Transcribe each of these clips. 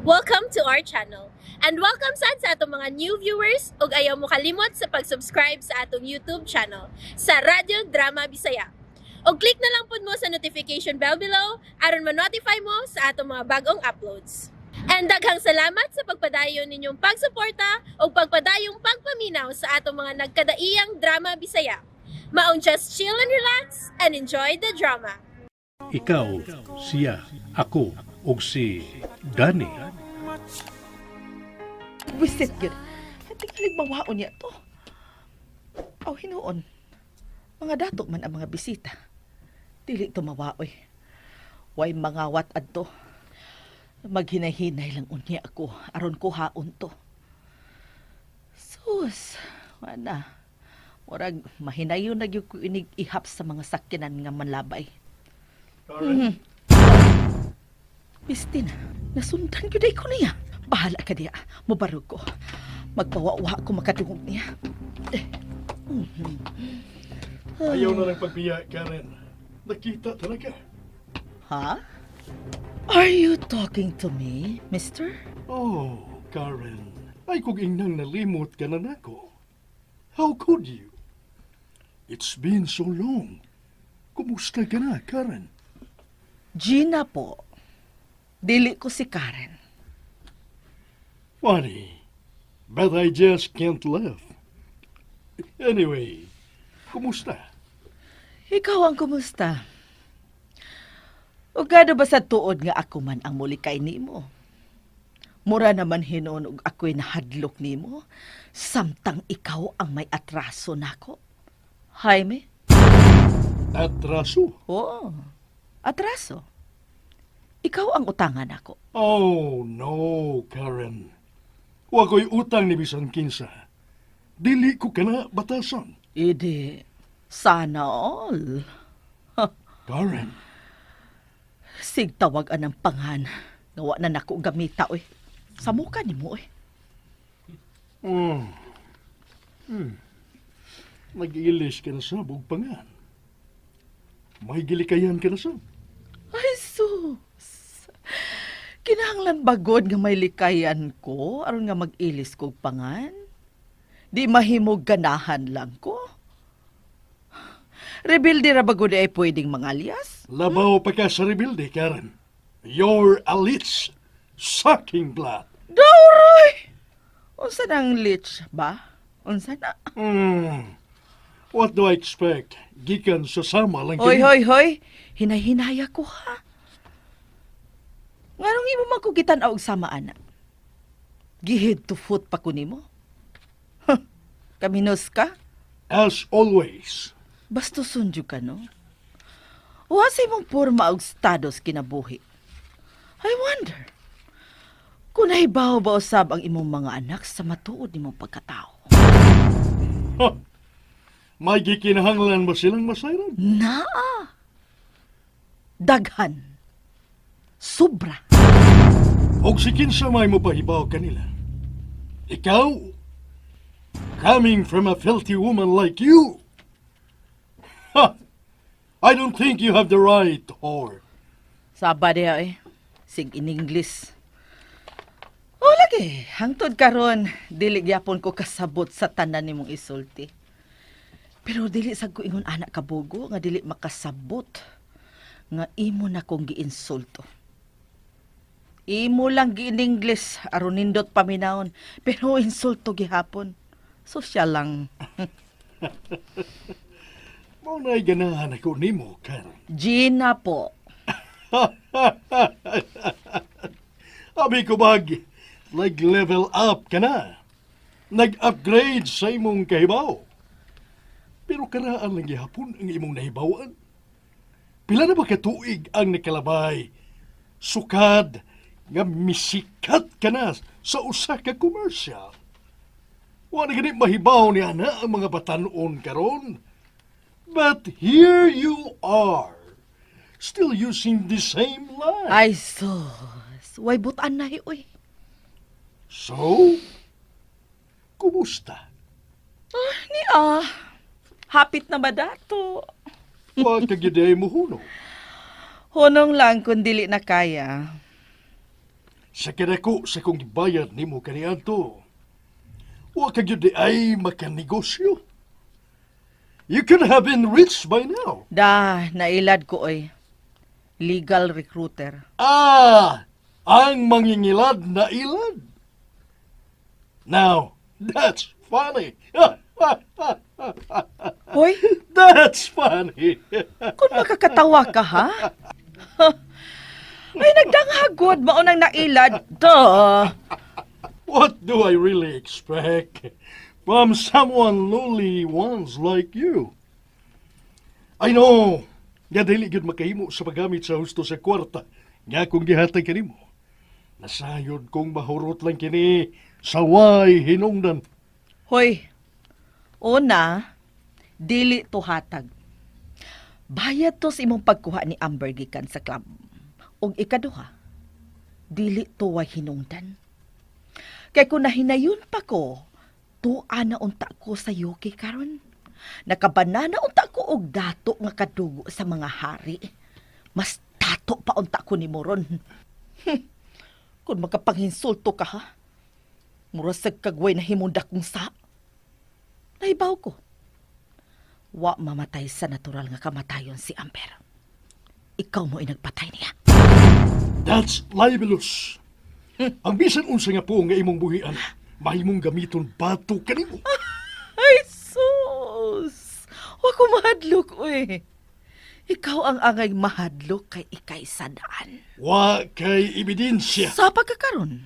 Welcome to our channel. And welcome sad sa atong mga new viewers ug ayaw mo kalimot sa pag-subscribe sa atong YouTube channel sa Radyo Drama Bisaya. Og click na lang pud mo sa notification bell below aron ma-notify mo sa atong mga bagong uploads. And daghang salamat sa pagpadayon ninyong pagsuporta ug pagpadayong pagpaminaw sa atong mga nagkadaiyang drama Bisaya. Maong just chill and relax and enjoy the drama. Ikaw, siya, ako, ug si Danny. Wisit gyud. Tingalig mawaon niya to. Aw, hinuon. Mga dato man ang mga bisita. Dili to mawaoy. Way mangawat adto. Maghinay-hinay lang unya ako aron kuhaon to. Sus, wala. Murag mahinayon na gyud ko inig ihap sa mga sakyanan nga manlabay. Bisti na, nasundan gyud ay ko niya. Bahala ka diya, mubarog ko. Magpawawa ko makadungog niya. Eh. Ayaw na lang pagbiya, Karen. Nakita talaga. Ha? Are you talking to me, mister? Oh, Karen. Ay kung ingnang nalimot ka na nako. How could you? It's been so long. Kumusta ka na, Karen? Gina po. Dili ko si Karen. Funny, but I just can't laugh. Anyway, kumusta? Ikaw ang kumusta? Ugado ba sa tuod nga ako man ang mulikay nimo? Mura naman hinuon og ako'y nahadlok nimo, samtang ikaw ang may atraso nako. Jaime? Atraso? Oo, atraso. Ikaw ang utangan nako. Oh, no, Karen. Wa ko'y utang ni bisan kinsa. Dili ko kana batasan. Idi, sana all. Karen. Sig tawag anang pangan. Nga wa na nako gamita, oy. Samuka nimo, oy. Nag-ilis ka na sa pangan. May gilikayan ka na sa. Ay, sus. Kinahanglan bagod nga may likayan ko aron nga mag-ilis kog pangan? Di mahimog ganahan lang ko. Rebelde ra bagod ay pwedeng mangalyas? Labaw pa ka sa rebelde, Karen. You're a leech. Sucking blood. Dawroy! Unsa nang leech ba? Unsa na? What do I expect? Gikan sa sama lang Hoy, kini. hoy, hoy. Hinay-hinaya ko ha. Nganong imo man ko gitan-aw og sama ana? Gi-head to foot pa ko nimo. Huh. Kaminos ka? As always. Bastuson jud ka, no? Wa sa imong porma og status kinabuhi. I wonder kung nahibaw ba usab ang imong mga anak sa matuod nimong pagkatao. Ha! May gikinahanglan ba silang masayran? Naa. Daghan. Sobra. Og si kinsa may mopahibaw kanila? Ikaw? Coming from a filthy woman like you? Ha! I don't think you have the right, whore. Saba diha eh. Sig in English. O lagi, hangtod karon dili gyapon ko kasabot sa tanan nimong isulti. Pero dili sad ko ingon anak kabugo nga dili makasabot nga imo na kong giinsulto. Imo lang gi-in English aron nindot paminawon, pero insulto gihapon. Sosyal lang. Mao na'y ganahan ako nimo, Karen. Gina po. Abi ko bag, nag-level up ka na. Nag-upgrade sa imong kahibaw. Pero karaan lang gihapon ang imong nahibawan. Pila na ba katuig ang nakalabay? Sukad nga misikat ka na sa usa ka commercial. Wa na gani mahibaw ni ana ang mga batanon karon. But here you are, still using the same line. Ay sus, way butan na hi uy. So, kumusta? Ni ah, hapit na madato. Wa ka gyud mo hunong. Hunong lang kung dili na kaya. Sa kadako sa kong gibayad nimo kaniadto, wa ka gyud diay makanegosyo. You could have been rich by now. Da, nailad ko oy. Legal recruiter. Ah, ang mangingilad na ilad. Now, that's funny. Hoy, That's funny. kung makakatawa ka ha? Ay, nagdanghagod, mao nang nailad. Duh. What do I really expect from someone lowly ones like you? I know, nga dili gyud makahimo sa paggamit sa husto sa kwarta nga akong gihatag kanimo. Nasayod kong mahurot lang kini sa way hinungdan. Hoy, una, dili to hatag. Bayad to sa imong pagkuha ni Amber gikan sa club. Ug ikaduha, dili to way hinungdan. Kay kung nahinayon pa ko, tua na unta ko sa UK karon. Nakabanana unta ko og dato nga kadugo sa mga hari. Mas dato pa unta ko nimo ron. Kung makapanghinsulto ka ha, mura sa kagway na himunda kong sa. Nahibaw ko. Wa mamatay sa natural nga kamatayon si Amber. Ikaw mo nagpatay niya. That's libelous. Ang bisan unsa nga po nga imong buhian, mahimong gamiton batok kanimo. Ay, sus! Wa ko mahadlok, uy. Ikaw ang angay mahadlok kay ikay sadaan. Wa kay ebidensya. Sa pagkakaron.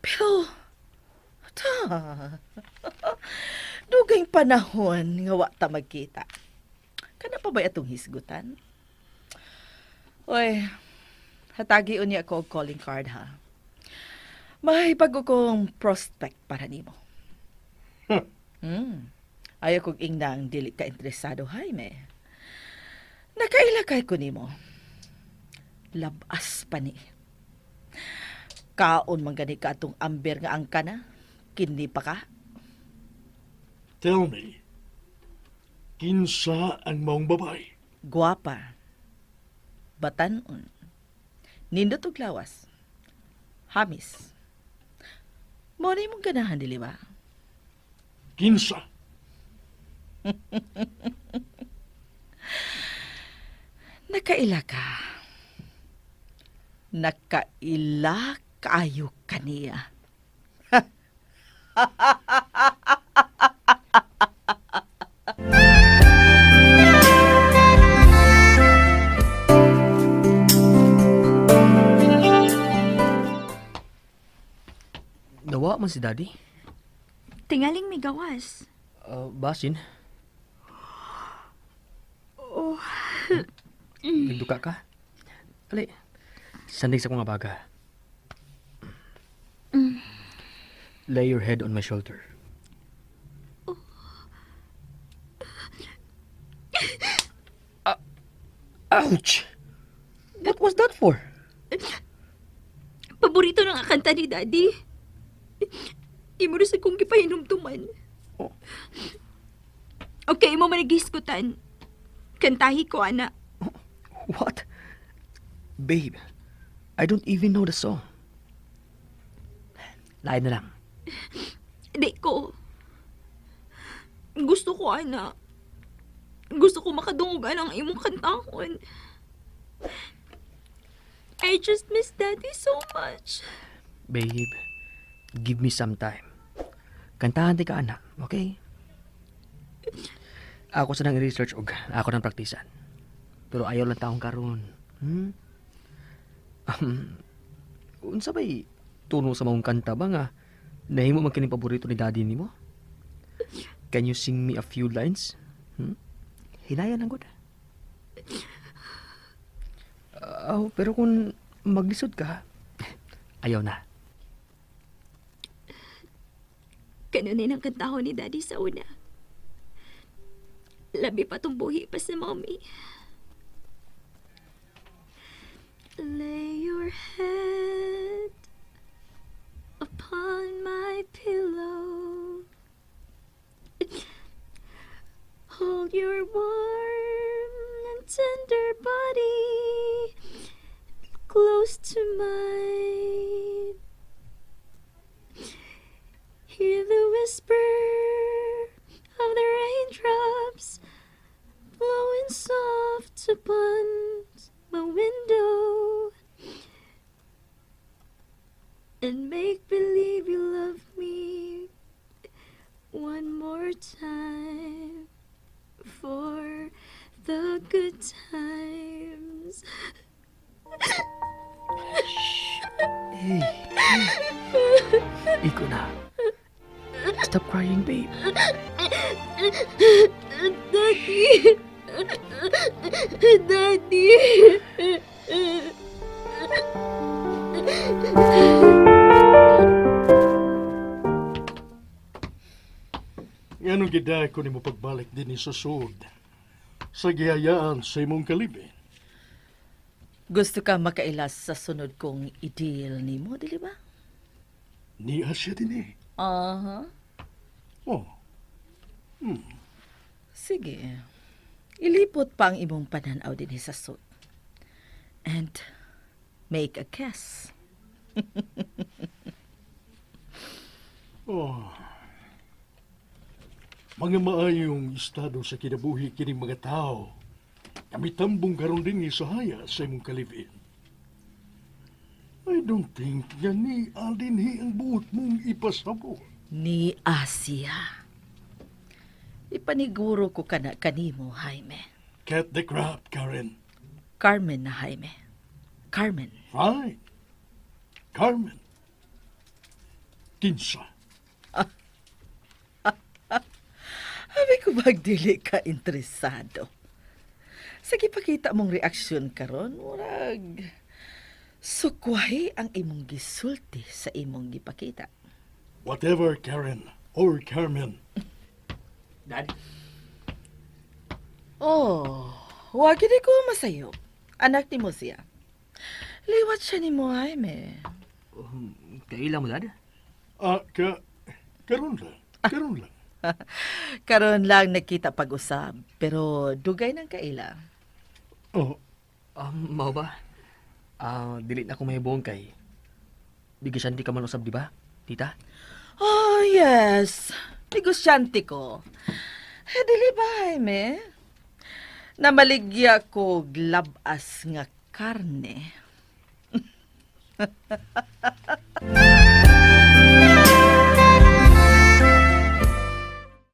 Pero, ta, dugay panahon nga wa ta magkita. Kana pa ba atong hisgutan? Oy, hatagi unya ko og calling card ha. May bago kong prospect para nimo. Huh. Ayaw kog ingnang dili ka interesado, Jaime. Nakaila kay ko nimo. Labas pa ni. Kaon man gani ka atong amber nga angka na. Kini pa ka. Tell me, kinsa ang maong babae? Guwapa. Batanon. Nindot og lawas. Hamis. Mo ni mong ganahan, dili ba? Kinsa? Nakaila ka. Nakaila kaayo kaniya. Nawa man si Daddy. Tingaling may gawas. Basin. Oh, Nagduka ka? Ali, sandig sa kong abaga. Lay your head on my shoulder. Ah, ouch! What was that for? Paborito ng kanta ni Daddy. Imo rin sa kong gipahinumduman. Oh. Okay, imo man nagisgutan. Kantahi ko, ana. What? Babe, I don't even know the song. Lain na lang. Di ko. Gusto ko, ana. Gusto ko makadungog ang imong kantahon. I just miss Daddy so much. Babe, give me some time. Kantahan di ka, anak, okay? Ako sa nang research og ako nang praktisan. Pero ayaw lang taong karon. Unsa bay tuno sa maong kanta ba nga nahimo man kining paborito ni Daddy nimo? Can you sing me a few lines? Hinayan lang gud. Oh, pero kung maglisod ka, ayaw na. Kanunin ang kantahon ni Daddy sa una. Labi pa tong buhi pa si Mommy. Lay your head upon my pillow. Hold your warm and tender body close to mine. And make believe you love me one more time for the good times. Hey. Iko na. Stop crying, babe. Daddy! Daddy! Nganong gida ko nimo pagbalik din sa sud sa gihayaan sa imong kalibi. Gusto ka makailas sa sunod kong i-deal nimo, dili ba? Niya siya din eh. Aha. Oh, Sige. Ilipot pa ang imong pananaw din sa sud. And make a guess. Oh. Mga maayong estado sa kinabuhi kining mga tao. Kami tambong karon din sa haya sa imong kalibin. I don't think nga ni Aldinhi ang buot mong ipasabot. Ni Asia. Ipaniguro ko kana kanimo, Jaime. Cut the crap, Karen. Carmen na, Jaime. Carmen. Fine. Carmen. Kinsa. Abi ko bagdili ka interesado. Sige, pakita mong reaksyon karon, murag sukwahi ang imong gisulti sa imong gipakita. Whatever, Karen or Carmen. Dad? Oh, wag gid ko masayop. Anak ni mo siya. Liwat siya ni mo, Jaime. Kaila mo, Dad? Ah, karon lang. Karon lang. Karon lang nakita pag-usab, pero dugay ng kaila. Oh, Mao ba? Ah, dili na ako mahibong kay Negosyante ka man usab, di ba? Tita? Oh, yes. Negosyante ko. Eh, dili ba, Jaime? Namaligya ko glabas nga karne.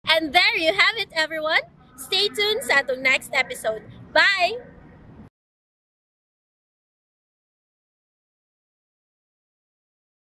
And there you have it, everyone. Stay tuned sa atong next episode. Bye!